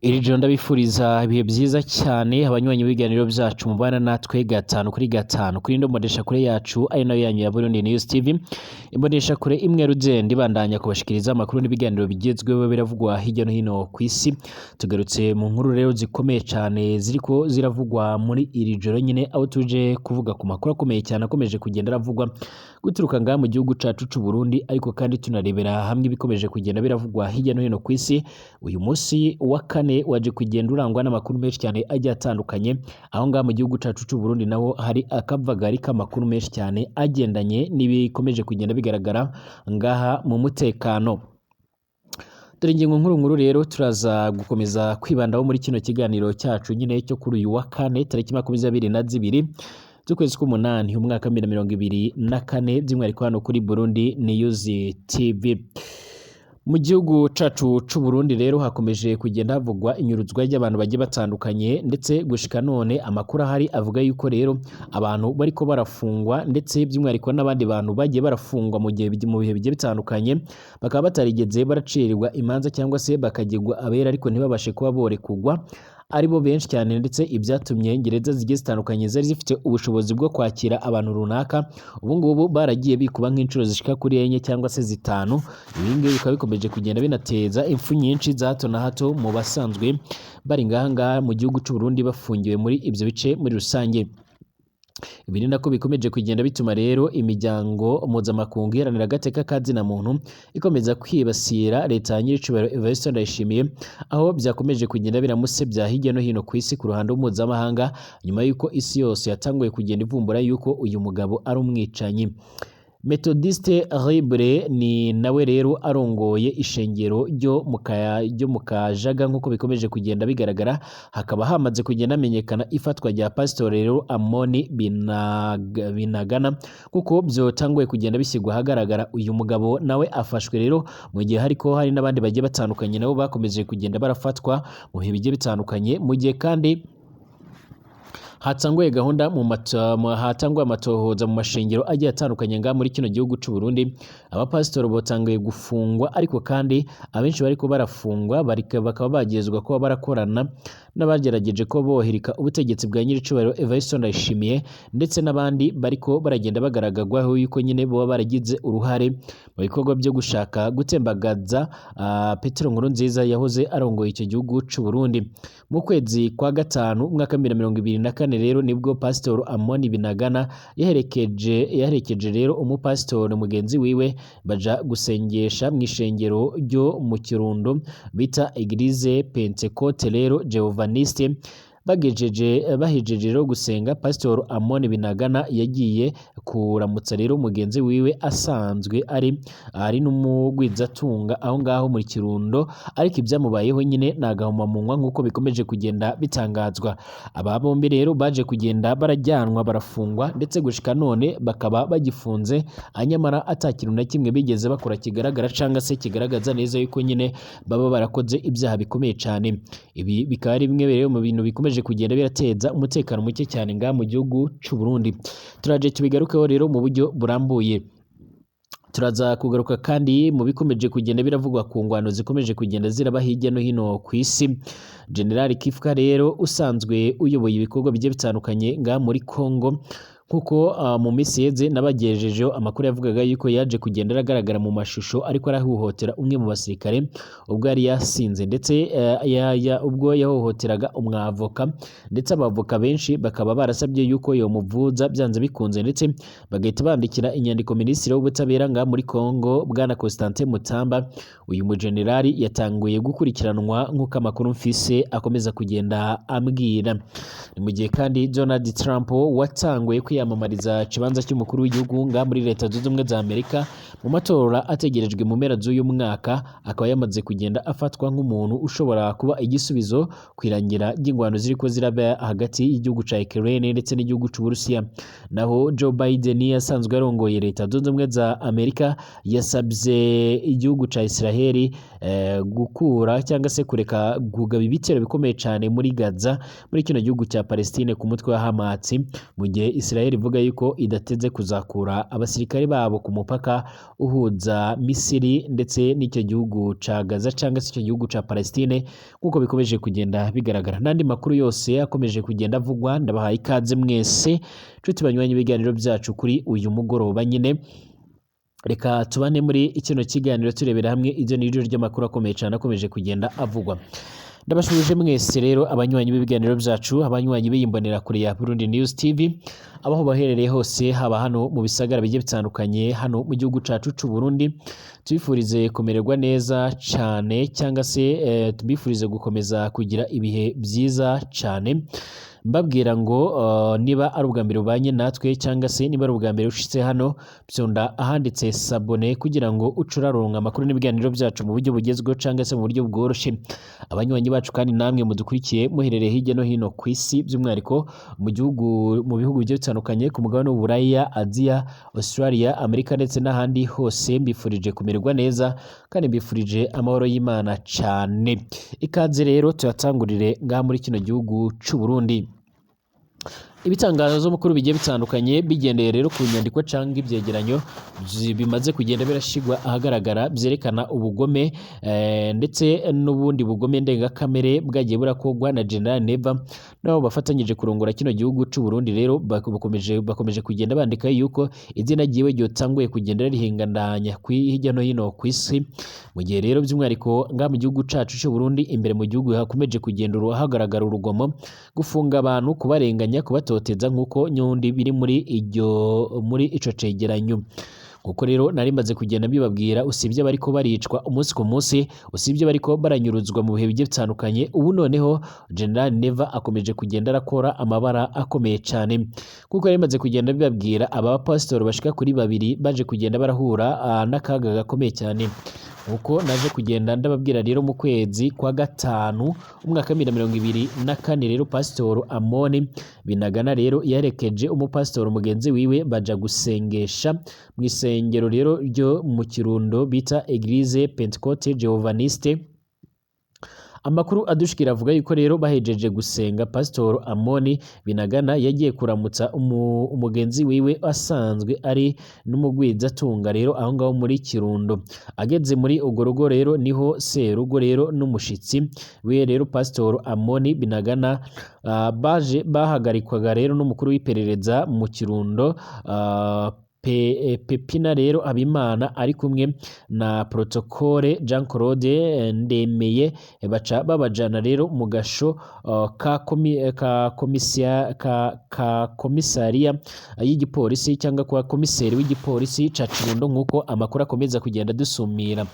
Iri joro ndabifuriza ibihe byiza cyane abanywanyi b'ibiganiro byacu mubana natwe gatanu kuri gatanu kuri ino mboneshakure yacu ari nayo yanyu ya Burundi News TV, imboneshakure imwe rugenda ibandanya kubashikiriza amakuru n'ibiganiro bigezweho biravugwa hirya no hino ku isi. Tugarutse mu nkuru rero zikomeye cyane ziriko ziravugwa muri iri joro nyine, aho tuje kuvuga ku makuru akomeye cyane akomeje kugenda aravugwa guturuka ngaha mu gihugu cacu c'u Burundi, ariko kandi tunarebera hamwe ibikomeje kugenda biravugwa hirya no hino ku isi. Uyu munsi wa kane waje kugenda urangwa n'amakuru menshi cyane agiye atandukanye. Aho ngaha mu gihugu cacu c'u Burundi naho hari akavagari k'amakuru menshi cyane agendanye n'ibikomeje kugenda bigaragara ngaha mu mutekano. Dore ingingo nkuru nkuru rero turaza gukomeza kwibandaho muri kino kiganiro cyacu nyine cyo kuri uyu wa kane, tariki 22 z'ukwezi k'umunani, umwaka wa 2024, by'umwihariko hano kuri Burundi News TV. Mu gihugu cacu c'u Burundi rero hakomeje kugenda havugwa inyuruzwa ry'abantu bagiye batandukanye, ndetse gushika none amakuru ahari avuga yuko rero abantu bariko barafungwa, ndetse by'umwihariko n'abandi bantu bagiye barafungwa mu gihe mu bihe bigiye bitandukanye, bakaba batarigeze baracirirwa imanza cyangwa se bakagirwa abera, ariko ntibabashe kuba borekugwa aribo benshi cyane. Ndetse ibyatumye gereza zigiye zitandukanye zari zifite ubushobozi bwo kwakira abantu runaka, ubu ngubu baragiye bikuba nk'inshuro zishika kuri enye cyangwa se zitanu. Ibi ngibi bikaba bikomeje kugenda binateza impfu nyinshi za hato na hato mu basanzwe bari ngaha ngaha mu gihugu c'u Burundi bafungiwe muri ibyo bice muri rusange. Ibi ni nako bikomeje kugenda bituma rero imiryango mpuzamakungu iharanira agateka ka zina muntu ikomeza kwibasira leta ya nyiricubahiro Evariste Ndayishimiye, aho byakomeje kugenda biramusebya hirya no hino ku isi ku ruhando mpuzamahanga, nyuma y'uko isi yose yatanguye kugenda ivumbura yuko uyu mugabo ari umwicanyi. Methodiste Libre ni nawe rero arongoye ishengero ryo mu Kajaga, nk'uko bikomeje kugenda bigaragara, hakaba hamaze kugenda hamenyekana ifatwa rya Pastor rero Amoni Binagana, kuko byotanguye kugenda bishyirwa ahagaragara. Uyu mugabo nawe afashwe rero mu gihe hariko hari n'abandi bagiye batandukanye nabo bakomeje kugenda barafatwa mu bihe bigiye bitandukanye, mu gihe kandi hatanguye gahunda mu hatanguye amatohoza mu mashengero agiye atandukanye ngaha muri kino gihugu c'u Burundi. Abapasitori botanguye gufungwa, ariko kandi abenshi bariko barafungwa bakaba bagezwa kuba barakorana n'abagerageje ko bohirika ubutegetsi bwa nyiricubahiro Evariste Ndayishimiye, ndetse n'abandi bariko baragenda bagaragagwaho yuko nyine boba baragize uruhare mu bikorwa byo gushaka gutembagaza Petero Nkurunziza yahoze arongoye icyo gihugu c'u Burundi. Mu kwezi kwa gatanu umwaka wa 2024 rero nibwo Pastor Amoni Binagana yaherekeje rero umupasitori mugenzi wiwe, baja gusengesha mu ishengero ryo mu Kirundo bita Eglise Pentecote rero Jehovaniste. Bagejeje bahejeje rero gusenga, Pastor Amoni Binagana yagiye kuramutsa rero mugenzi wiwe asanzwe ari n'umugwizatunga aho ngaho muri Kirundo, ariko ibyamubayeho nyine ni agahomamunwa nk'uko bikomeje kugenda bitangazwa. Aba bombi rero baje kugenda barajyanwa barafungwa, ndetse gushika none bakaba bagifunze, nyamara ata kintu na kimwe bigeze bakora kigaragara cyangwa se kigaragaza neza yuko nyine baba barakoze ibyaha bikomeye cyane. Ibi bikaba ari bimwe rero mu bintu bikomeje kugenda birateza umutekano muke cyane ngaha mu gihugu c'u Burundi. Turaje tubigarukeho rero mu buryo burambuye. Turaza kugaruka kandi mu bikomeje kugenda biravugwa ku ngwano zikomeje kugenda ziraba hirya no hino ku isi. General Kifka rero usanzwe uyoboye ibikorwa bigiye bitandukanye ngaha muri Congo, nkuko mu minsi yeze nabagejejeho amakuru yavugaga yuko yaje kugenda aragaragara mu mashusho ariko arahohotera umwe mu basirikare ubwo yari yasinze, ndetse ubwo yahohoteraga umwavoka, ndetse abavoka benshi bakaba barasabye yuko yomuvuza byanze bikunze, ndetse bagahita bandikira inyandiko minisitiri w'ubutabera ngaha muri Congo bwana Constantin Mutamba. Uyu mujenerali yatanguye gukurikiranwa nk'uko amakuru mfise akomeza kugenda ambwira. Ni mu gihe kandi Donald Trump watanguye kwiyamamariza ikibanza cy'umukuru w'igihugu ngaha muri Leta Zunze Ubumwe za Amerika mu matora ategerejwe mu mpera z'uyu mwaka, akaba yamaze kugenda afatwa nk'umuntu ushobora kuba igisubizo ku irangira ry'ingwano ziriko ziraba hagati y'igihugu ca Ukraine ndetse n'igihugu c'u Burusiya. Naho Joe Biden yasanzwe arongoye Leta Zunze Ubumwe za Amerika yasabye igihugu ca Israel gukura cyangwa se kureka kugaba ibitero bikomeye cyane muri Gaza, muri kino gihugu cya Palestine, ku mutwe wa Hamas, mu gihe Israel Israel ivuga yuko idateze kuzakura abasirikare babo ku mupaka uhuza Misiri ndetse n'icyo gihugu ca Gaza cyangwa se icyo gihugu ca Palestine, nk'uko bikomeje kugenda bigaragara. N'andi makuru yose akomeje kugenda avugwa, ndabahaye ikaze mwese nshuti banywanyi ibiganiro byacu kuri uyu mugoroba nyine. Reka tubane muri kino kiganiro turebera hamwe ibyo n'iryo ry'amakuru akomeye cyane akomeje kugenda avugwa. Ndabashubije mwese rero abanywanyi b'ibiganiro byacu, abanywanyi b'iyimbonera kure ya Burundi News TV, abaho baherereye hose, haba hano mu bisagara bigiye bitandukanye hano mu gihugu cacu c'u Burundi, tubifurize kumererwa neza cyane cyangwa se tubifurize gukomeza kugira ibihe byiza cyane. Mbabwira ngo niba ari ubwa mbere ubanye natwe cyangwa se niba ari ubwa mbere ushitse hano, byonda ahanditse sabone kugira ngo uce uraronka amakuru n'ibiganiro byacu mu buryo bugezweho cyangwa se mu buryo bworoshye. Abanywanyi bacu kandi namwe mudukurikiye muherereye hirya no hino ku isi, by'umwihariko mu gihugu, mu bihugu bigiye bitandukanye ku mugabane w'Uburaya, Aziya, Australia, Amerika ndetse n'ahandi hose, mbifurije kumererwa neza kandi mbifurije amahoro y'Imana cyane. Ikaze rero tuyatangurire ngaha muri kino gihugu c'u Burundi. Ibitangazo mukuru bigiye bitandukanye bigendeye rero ku nyandiko cyangwa ibyegeranyo bimaze kugenda birashigwa ahagaragara byerekana ubugome ndetse n'ubundi bugome ndengakamere bwagiye burakorwa na General Neva nabo bafatanyije kurongora kino gihugu c'u Burundi. Rero bakomeje kugenda bandika yuko izina ryiwe ryotanguye kugenda rihingandanya hirya no hino ku isi, mu gihe rero by'umwihariko ngaha mu gihugu cacu c'u Burundi imbere mu gihugu hakomeje kugenda hagaragara urugomo, gufunga abantu, kubarenganya, kubatoteza nk'uko nyundi biri muri iryo muri ico cegeranyo. Kuko rero nari maze kugenda mbibabwira, usibye bariko baricwa umunsi ku munsi, usibye bariko baranyuruzwa mu bihe bigiye bitandukanye, ubu noneho General Neva akomeje kugenda arakora amabara akomeye cyane. Kuko nari maze kugenda mbibabwira, aba bapasitori bashika kuri babiri baje kugenda barahura n'akaga gakomeye cyane. Uko naje kugenda ndababwira rero mu kwezi kwa gatanu umwaka wa 2024 rero Pastor Amoni Binagana rero yarekeje umupasitori mugenzi wiwe baja gusengesha mu isengero rero ryo mu Kirundo bita Eglise Pentecote Jehovaniste. Amakuru adushikira avuga yuko rero bahejeje gusenga, Pastor Amoni Binagana yagiye kuramutsa umugenzi wiwe asanzwe ari n'umugwizatunga rero aho ngaho muri Kirundo. Ageze muri urwo rugo rero niho serugo rero n'umushitsi we rero Pastor Amoni Binagana baje bahagarikwaga rero n'umukuru w'iperereza mu Kirundo Pepina rero Habimana ari kumwe na protocole Jean Claude Ndemeye, baca babajana rero mu gasho ka komisariya y'igipolisi cyangwa kwa komiseri w'igipolisi ca Kirundo, nk'uko amakuru akomeza kugenda dusumira.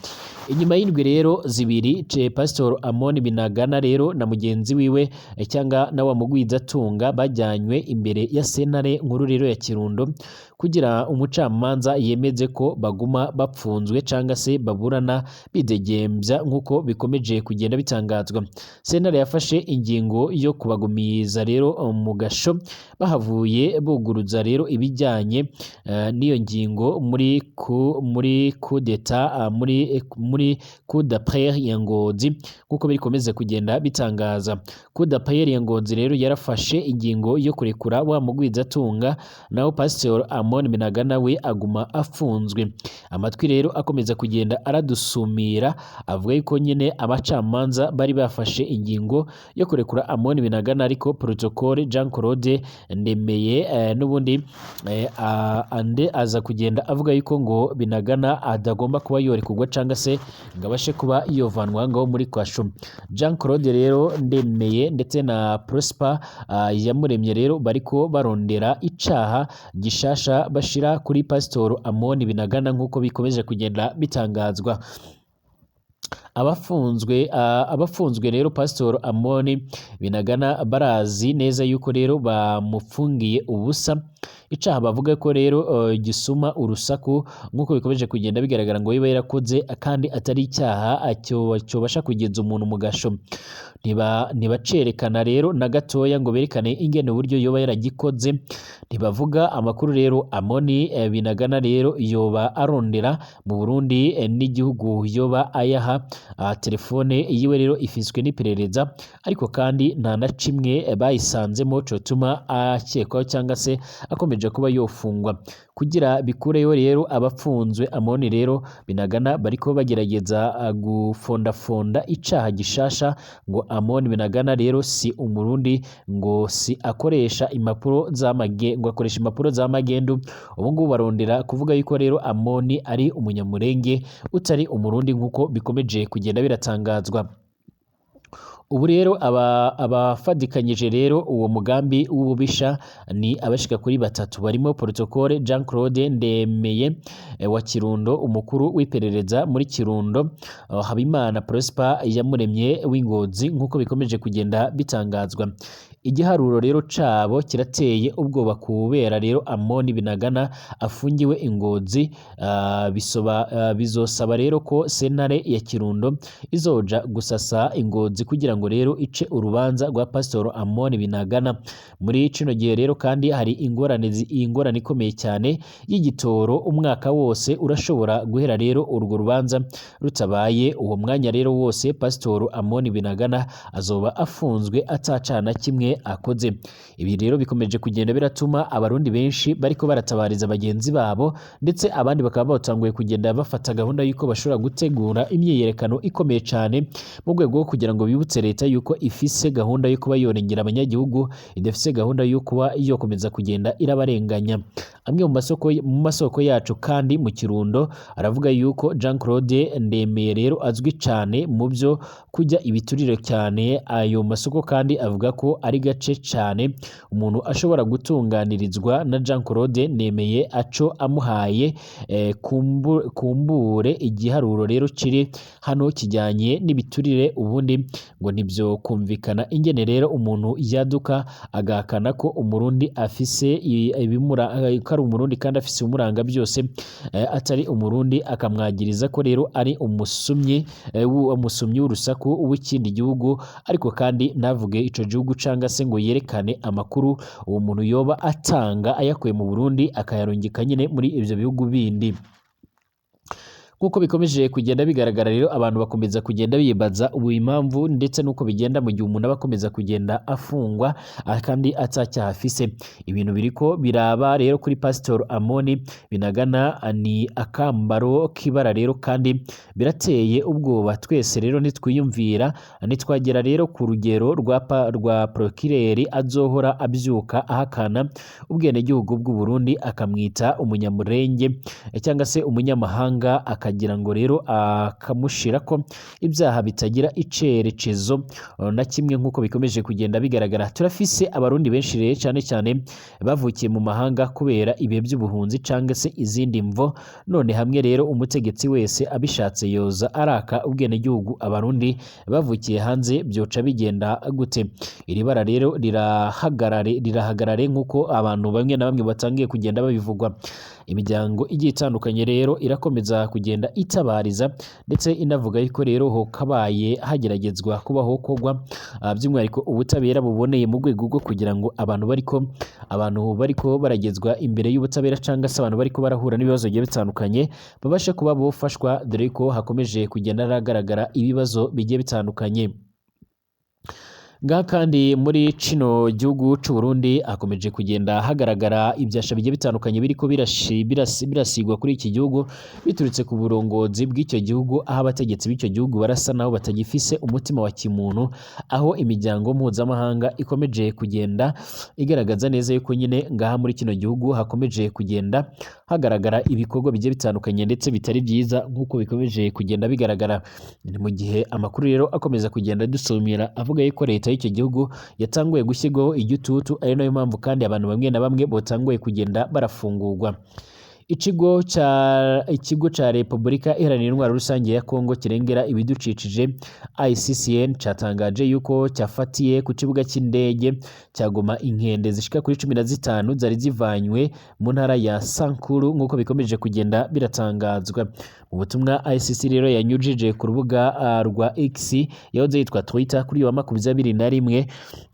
Inyuma y'indwi rero zibiri, Pastor Amoni Binagana rero na mugenzi wiwe cyangwa na wa mugwizatunga bajyanywe imbere ya sentare nkuru rero ya Kirundo kugira umucamanza yemeze ko baguma bapfunzwe cyangwa se baburana bidegembya, nk'uko bikomeje kugenda bitangazwa. Sentare yafashe ingingo yo kubagumiza rero mu gasho, bahavuye buguruza rero ibijyanye n'iyo ngingo muri kudeta muri coup d'appel ya Ngozi, nk'uko bikomeze kugenda bitangaza. Coup d'appel ya Ngozi rero yarafashe ingingo yo kurekura wa mugwizatunga, naho Pastor Amoni Binagana we aguma afunzwe. Amatwi rero akomeza kugenda aradusumira avuga yuko nyine abacamanza bari bafashe ingingo yo kurekura Amoni Binagana, ariko protocole Jean Claude Ndemeye n'ubundi ande aza kugenda avuga yuko ngo Binagana adagomba kuba yorekurwa cyangwa se ngo abashe kuba yovanwa ngaho muri kasho. Jean Claude rero Ndemeye ndetse na Prosper Yamuremye rero bariko barondera icaha gishasha bashira kuri Pastor Amoni Binagana, nk'uko bikomeje kugenda bitangazwa. Abafunzwe rero Pastor Amoni Binagana barazi neza yuko rero bamufungiye ubusa, icaha bavuga ko rero gisuma urusaku, nk'uko bikomeje kugenda bigaragara ngo biba yarakoze kandi atari icyaha cyobasha kugeza umuntu mu gasho. Ntibacerekana rero na gatoya ngo berekane ingene uburyo yoba yaragikoze, ntibavuga amakuru rero Amoni Binagana rero yoba arondera mu Burundi n'igihugu yoba ayaha. Telefone yiwe rero ifiswe n'iperereza, ariko kandi nta na kimwe bayisanzemo cotuma akekwaho cyangwa se akomeje akomeje kuba yofungwa kugira bikureyo rero abapfunzwe. Amoni rero Binagana bariko bagerageza gufondafonda icaha gishasha ngo Amoni Binagana rero si umurundi, ngo si akoresha impapuro z'amage, ngo akoresha impapuro za magendu. Ubu ngubu barondera kuvuga yuko rero Amoni ari umunyamurenge utari umurundi, nk'uko bikomeje kugenda biratangazwa. Ubu rero abafadikanyije rero uwo mugambi w'ububisha ni abashika kuri batatu, barimo protocole Jean Claude Ndemeye wa Kirundo, umukuru w'iperereza muri Kirundo, Habimana Prosper Yamuremye w'Ingozi, nk'uko bikomeje kugenda bitangazwa. Igiharuro rero cabo kirateye ubwoba kubera rero Amoni Binagana afungiwe Ingozi. Bizosaba rero ko sentare ya Kirundo izoja gusasa Ingozi kugira ngo rero ice urubanza rwa Pastor Amoni Binagana. Muri kino gihe rero kandi hari ingorane ikomeye cyane y'igitoro. Umwaka wose urashobora guhera rero urwo rubanza rutabaye. Uwo mwanya rero wose Pastor Amoni Binagana azoba afunzwe atacana kimwe akoze. Ibi rero bikomeje kugenda biratuma abarundi benshi bariko baratabariza bagenzi babo, ndetse abandi bakaba batanguye kugenda bafata gahunda y'uko bashobora gutegura imyiyerekano ikomeye cyane mu rwego rwo kugira ngo bibutse leta yuko ifise gahunda yo kuba yorengera abanyagihugu, idafise gahunda yo kuba yokomeza kugenda irabarenganya. Amwe mu masoko yacu kandi mu Kirundo aravuga yuko Jean Claude Ndemeye rero azwi cyane mu byo kujya ibiturire cyane. Ayo masoko kandi avuga ko ari gace cyane umuntu ashobora gutunganirizwa na Jean Claude Ndemeye aco amuhaye. Kumbure igiharuro rero kiri hano kijyanye n'ibiturire, ubundi ngo ntibyo kumvikana ingene rero umuntu yaduka agahakana ko umurundi afise ibimura, ko ari umurundi kandi afise ibimuranga byose, atari umurundi, akamwagiriza ko rero ari umusumyi, umusumyi w'urusaku w'ikindi gihugu, ariko kandi ntavuge ico gihugu canga se ngo yerekane amakuru uwo muntu yoba atanga ayakuye mu Burundi akayarungika nyine muri ivyo bihugu bindi. Nk'uko bikomeje kugenda bigaragara rero, abantu bakomeza kugenda bibaza ubu impamvu ndetse n'uko bigenda mu gihe umuntu aba akomeza kugenda afungwa kandi atacyaha afise. Ibintu biriko biraba rero kuri Pastor Amoni Binagana ni akambaro k'ibara rero kandi birateye ubwoba. Twese rero nitwiyumvira nitwagera rero ku rugero rwa procureur azohora abyuka ahakana ubwenegihugu bw'u Burundi, akamwita umunyamurenge cyangwa se umunyamahanga, akagira ngo rero akamushira ko ibyaha bitagira icerekezo na kimwe. Nk'uko bikomeje kugenda bigaragara, turafise abarundi benshi rero cyane cyane bavukiye mu mahanga kubera ibihe by'ubuhunzi cyangwa se izindi mvo. None hamwe rero umutegetsi wese abishatse yoza araka ubwenegihugu abarundi bavukiye hanze, byoca bigenda gute? Iri bara rero rirahagarare, rirahagarare, nk'uko abantu bamwe na bamwe batangiye kugenda babivugwa. Imiryango igiye itandukanye rero irakomeza kugenda itabariza ndetse inavuga yuko rero hokabaye hageragezwa kubaho kogwa by'umwihariko ubutabera buboneye mu rwego rwo kugira ngo abantu bariko baragezwa imbere y'ubutabera cyangwa se abantu bariko barahura n'ibibazo bigiye bitandukanye babashe kuba bofashwa, dore ko hakomeje kugenda hagaragara ibibazo bigiye bitandukanye. Ngaha kandi muri kino gihugu c'u Burundi hakomeje kugenda hagaragara ibyasha bigiye bitandukanye biriko birasigwa kuri iki gihugu biturutse ku burongozi bw'icyo gihugu, aho abategetsi b'icyo gihugu barasa naho batagifise umutima wa kimuntu, aho imiryango mpuzamahanga ikomeje kugenda igaragaza neza yuko nyine ngaha muri kino gihugu hakomeje kugenda hagaragara ibikorwa bigiye bitandukanye ndetse bitari byiza, nk'uko bikomeje kugenda bigaragara. Ni mu gihe amakuru rero akomeza kugenda dusumira avuga yuko leta y'icyo gihugu yatanguye gushyirwaho igitutu, ari nayo mpamvu kandi abantu bamwe na bamwe botanguye kugenda barafungurwa. Ikigo ca Repubulika Iharanira Intwaro Rusange ya Kongo kirengera ibidukikije ICCN cyatangaje yuko cyafatiye ku kibuga cy'indege cya Goma inkende zishika kuri 15 zari zivanywe mu ntara ya Sankuru, nk'uko bikomeje kugenda biratangazwa. Mu butumwa ICC rero yanyujije ku rubuga rwa X yahoze yitwa Twitter kuri uyu wa 21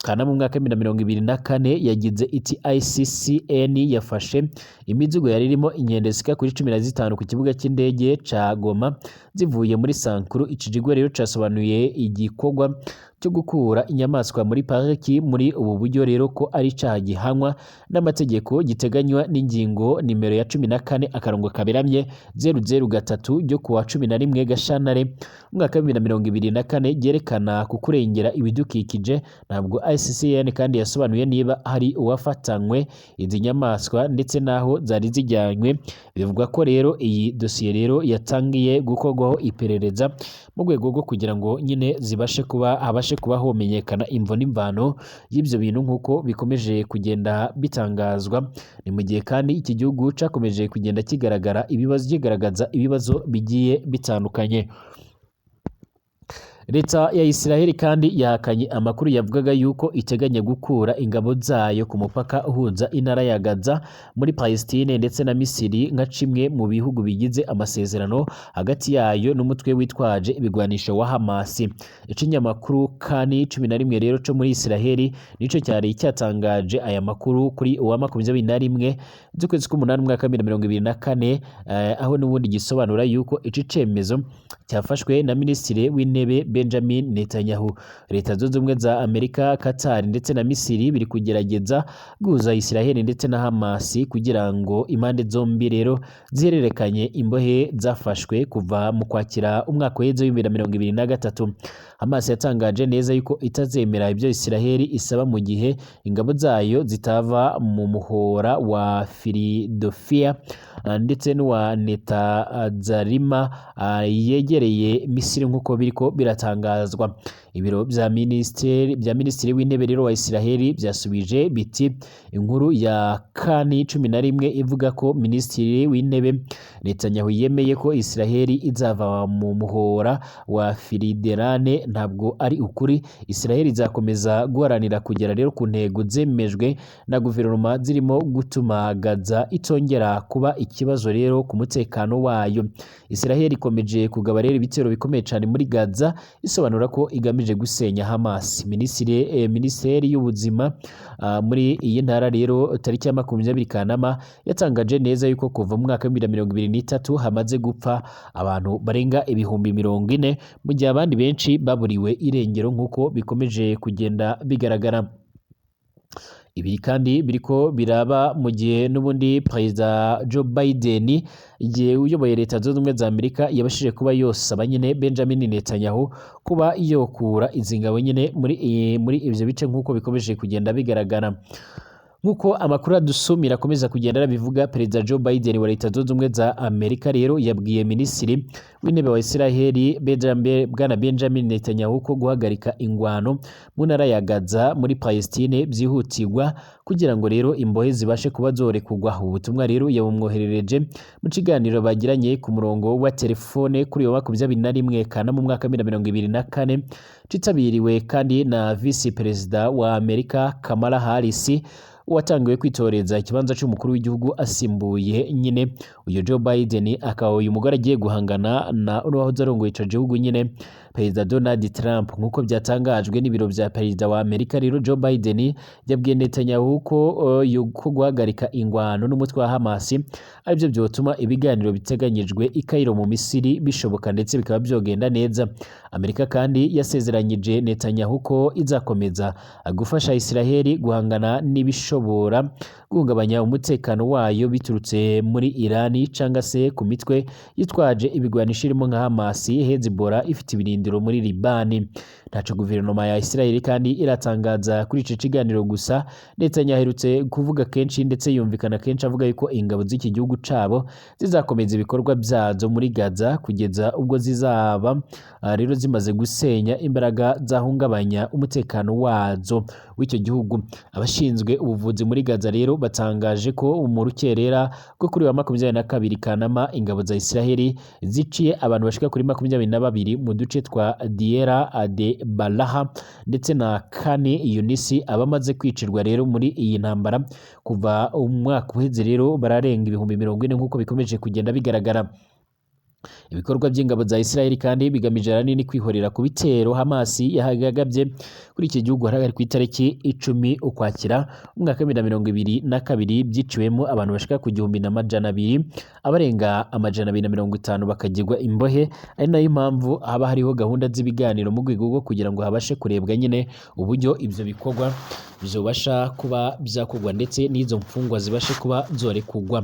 Kanama mu mwaka wa 2024, yagize iti: "ICCN yafashe imizigo yari irimo inkende zishika kuri 15 ku kibuga cy'indege ca Goma zivuye muri Sankuru." Iki kigo rero casobanuye igikorwa cyo gukura inyamaswa muri pariki muri ubu buryo rero ko ari icaha gihanwa n'amategeko giteganywa n'ingingo nimero ya 14 akarongo kaberamye 003 ryo kuwa 11 Gashyantare umwaka wa 2024 ryerekana ku kurengera ibidukikije. Ntabwo ICCN kandi yasobanuye niba hari uwafatanywe izi nyamaswa ndetse n'aho zari zijyanywe. Bivugwa ko rero iyi dosiye rero yatangiye gukorwaho iperereza mu rwego rwo kugira ngo nyine zibashe kuba habashe kuba homenyekana imvo n'imvano y'ibyo bintu nk'uko bikomeje kugenda bitangazwa. Ni mu gihe kandi iki gihugu cyakomeje kugenda kigaragara ibibazo, kigaragaza ibibazo bigiye bitandukanye. Leta ya Israel kandi yahakanye amakuru yavugaga yuko iteganya gukura ingabo zayo ku mupaka uhuza intara ya Gaza muri Palestine ndetse na Misiri nka kimwe mu bihugu bigize amasezerano hagati yayo n'umutwe witwaje ibigwanisho wa Hamas. Ikinyamakuru Kani 11 rero cyo muri Israel nico cyari cyatangaje aya makuru kuri uwa 21 z'ukwezi k'umunani umwaka wa 2024, aho n'ubundi gisobanura yuko ici cemezo cyafashwe na Minisitiri w'Intebe Benjamin Netanyahu. Leta Zunze Ubumwe za Amerika, Qatar ndetse na Misiri biri kugerageza guhuza Israel ndetse na Hamas kugira ngo impande zombi rero zihererekanye imbohe zafashwe kuva mu kwakira umwaka w'iheze 2023. Hamas yatangaje neza yuko itazemera ibyo Israel isaba mu gihe ingabo zayo zitava mu muhora wa Philadelphia ndetse n'uwa Netazarima yegereye Misiri nk'uko biriko biratangazwa. Ibiro bya minisitiri w'intebe rero wa Israel byasubije biti inkuru ya Kani 11 ivuga ko minisitiri w'intebe Netanyahu yemeye ko Israel izava mu muhora wa Filiderane ntabwo ari ukuri. Israel izakomeza guharanira kugera rero ku ntego zemejwe na guverinoma zirimo gutuma Gaza itongera kuba ikibazo rero ku mutekano wayo. Israel ikomeje kugaba rero ibitero bikomeye cyane muri Gaza, isobanura ko igamije gusenya Hamas. Minisiteri y'ubuzima muri iyi ntara rero tariki ya 20 Kanama yatangaje neza yuko kuva mu mwaka wa 2023 hamaze gupfa abantu barenga 40,000 mu gihe abandi benshi baburiwe irengero nk'uko bikomeje kugenda bigaragara. Ibi kandi biriko biraba mu gihe n'ubundi Perezida Joe Biden, igihe uyoboye Leta Zunze Ubumwe za Amerika, yabashije kuba yosaba nyine Benjamin Netanyahu kuba yokura izi ngabo nyine muri ivyo bice nk'uko bikomeje kugenda bigaragara. Nk'uko amakuru adusumira akomeza kugenda arabivuga, Perezida Joe Biden wa Leta Zunze Ubumwe za Amerika rero yabwiye Minisitiri w'Intebe wa Israel Bwana Benjamin Netanyahu ko guhagarika ingwano mu ntara ya Gaza muri Palestine byihutirwa kugira ngo rero imbohe zibashe kuba zorekurwa. Ubu butumwa rero yabumwoherereje mu kiganiro bagiranye ku murongo wa telefone kuri uyu wa 21 Kanama mu mwaka wa 2024, citabiriwe kandi na Visi Perezida wa Amerika Kamala Harris, watangiwe kwitoreza ikibanza cy'umukuru w'igihugu asimbuye nyine uyu Joe Biden, akaba uyu mugore agiye guhangana na n'uwahoze arongoye ico gihugu nyine Perezida Donald Trump. Nk'uko byatangajwe n'ibiro bya Perezida wa Amerika rero, Joe Biden yabwiye Netanyahu ko guhagarika ingwano n'umutwe wa Hamas aribyo byotuma ibiganiro biteganyijwe i Cairo mu Misiri bishoboka ndetse bikaba byogenda neza. Amerika kandi yasezeranyije Netanyahu ko izakomeza gufasha Israel guhangana n'ibishobora guhungabanya umutekano wayo biturutse muri Irani cyangwa se ku mitwe yitwaje ibigwanisho irimo nka Hamas, Hezbollah ifite ibirindiro muri Libani. Ntaco guverinoma ya Israel kandi iratangaza kuri ico kiganiro, gusa Netanyahu aherutse kuvuga kenshi ndetse yumvikana kenshi avuga yuko ingabo z'iki gihugu cabo zizakomeza ibikorwa byazo muri Gaza kugeza ubwo zizaba rero zimaze gusenya imbaraga zahungabanya umutekano wazo w'icyo gihugu. Abashinzwe ubuvuzi muri Gaza rero batangaje ko mu rukerera rwo kuri wa 22 Kanama ingabo za Israel ziciye abantu bashika kuri 22 mu duce twa Diera de Balaha ndetse na Kani Yunisi. Abamaze kwicirwa rero muri iyi ntambara kuva umwaka uheze rero bararenga 40,000 nk'uko bikomeje kugenda bigaragara. Ibikorwa by'ingabo za Israel kandi bigamije ahanini kwihorera ku bitero Hamas yahagabye kuri iki gihugu hari ku itariki 10 Ukwakira umwaka wa 2022, byiciwemo abantu bashika ku 1200, abarenga 250 bakagirwa imbohe, ari nayo mpamvu haba hariho gahunda z'ibiganiro mu rwego rwo kugira ngo habashe kurebwa nyine uburyo ibyo bikorwa bizobasha kuba byakorwa ndetse n'izo mfungwa zibashe kuba zorekugwa.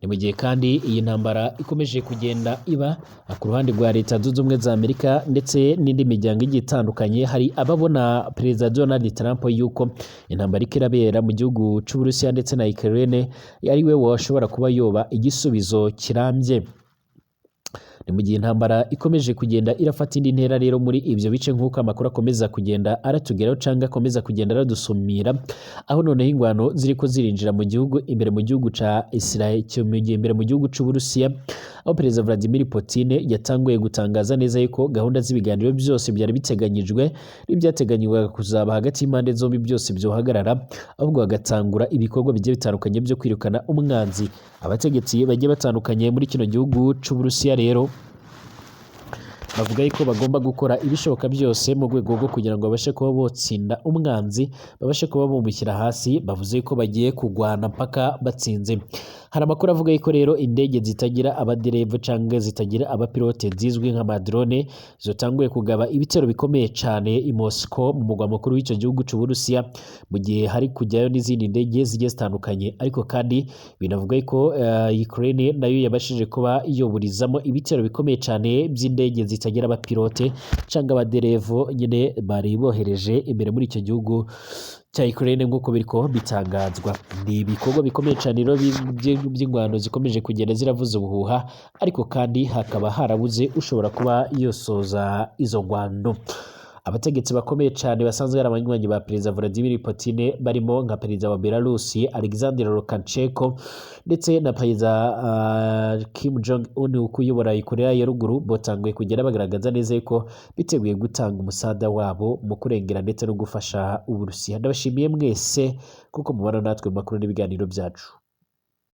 Ni mu gihe kandi iyi ntambara ikomeje kugenda iba ku ruhande rwa Leta Zunze Ubumwe za Amerika ndetse n'indi miryango igiye itandukanye. Hari ababona Perezida Donald Trump yuko intambara iriko irabera mu gihugu c'Uburusiya ndetse na Ukraine ari we washobora kuba yoba igisubizo kirambye. Ni mu gihe intambara ikomeje kugenda irafata indi ntera rero muri ibyo bice, nk'uko amakuru akomeza kugenda aratugeraho cyangwa akomeza kugenda aradusumira, aho noneho ingwano ziriko zirinjira mu gihugu imbere mu gihugu ca Israel, imbere mu gihugu c'Uburusiya, aho Perezida Vladimir Putin yatanguye gutangaza neza yuko gahunda z'ibiganiro byose byari biteganyijwe n'ibyateganywaga kuzaba hagati y'impande zombi byose byohagarara, ahubwo hagatangura ibikorwa bigiye bitandukanye byo kwirukana umwanzi. Abategetsi bagiye batandukanye muri kino gihugu c'Uburusiya rero bavuga yuko bagomba gukora ibishoboka byose mu rwego rwo kugira ngo babashe kuba botsinda umwanzi, babashe kuba bumushyira hasi. Bavuze ko bagiye kurwana mpaka batsinze. Hari amakuru avuga yuko rero indege zitagira abadereva cyangwa zitagira abapilote zizwi nk'amadrone zotanguye kugaba ibitero bikomeye cyane i Moscow, mu mugwa mukuru w'icyo gihugu c'Uburusiya, mu gihe hari kujyayo n'izindi ndege zigiye zitandukanye. Ariko kandi binavuga yuko Ukraine nayo yabashije kuba yoburizamo ibitero bikomeye cyane by'indege zitagira abapilote cyangwa abaderevo nyine bari bohereje imbere muri icyo gihugu cya Ukraine, nk'uko biriko bitangazwa. Ni ibikorwa bikomeye cyane rero by'ingwano zikomeje kugenda ziravuza ubuhuha, ariko kandi hakaba harabuze ushobora kuba yosoza izo ngwano. Abategetsi bakomeye cyane basanzwe ari abanywanyi ba Perezida Vladimir Putin, barimo nka Perezida wa Belarus Alexander Lukashenko ndetse na Perezida Kim Jong Un uyobora Korea ya Ruguru, botanguye kugenda bagaragaza neza yuko biteguye gutanga umusada wabo mu kurengera ndetse no gufasha Uburusiya. Ndabashimiye mwese kuko mubana natwe mu makuru n'ibiganiro byacu.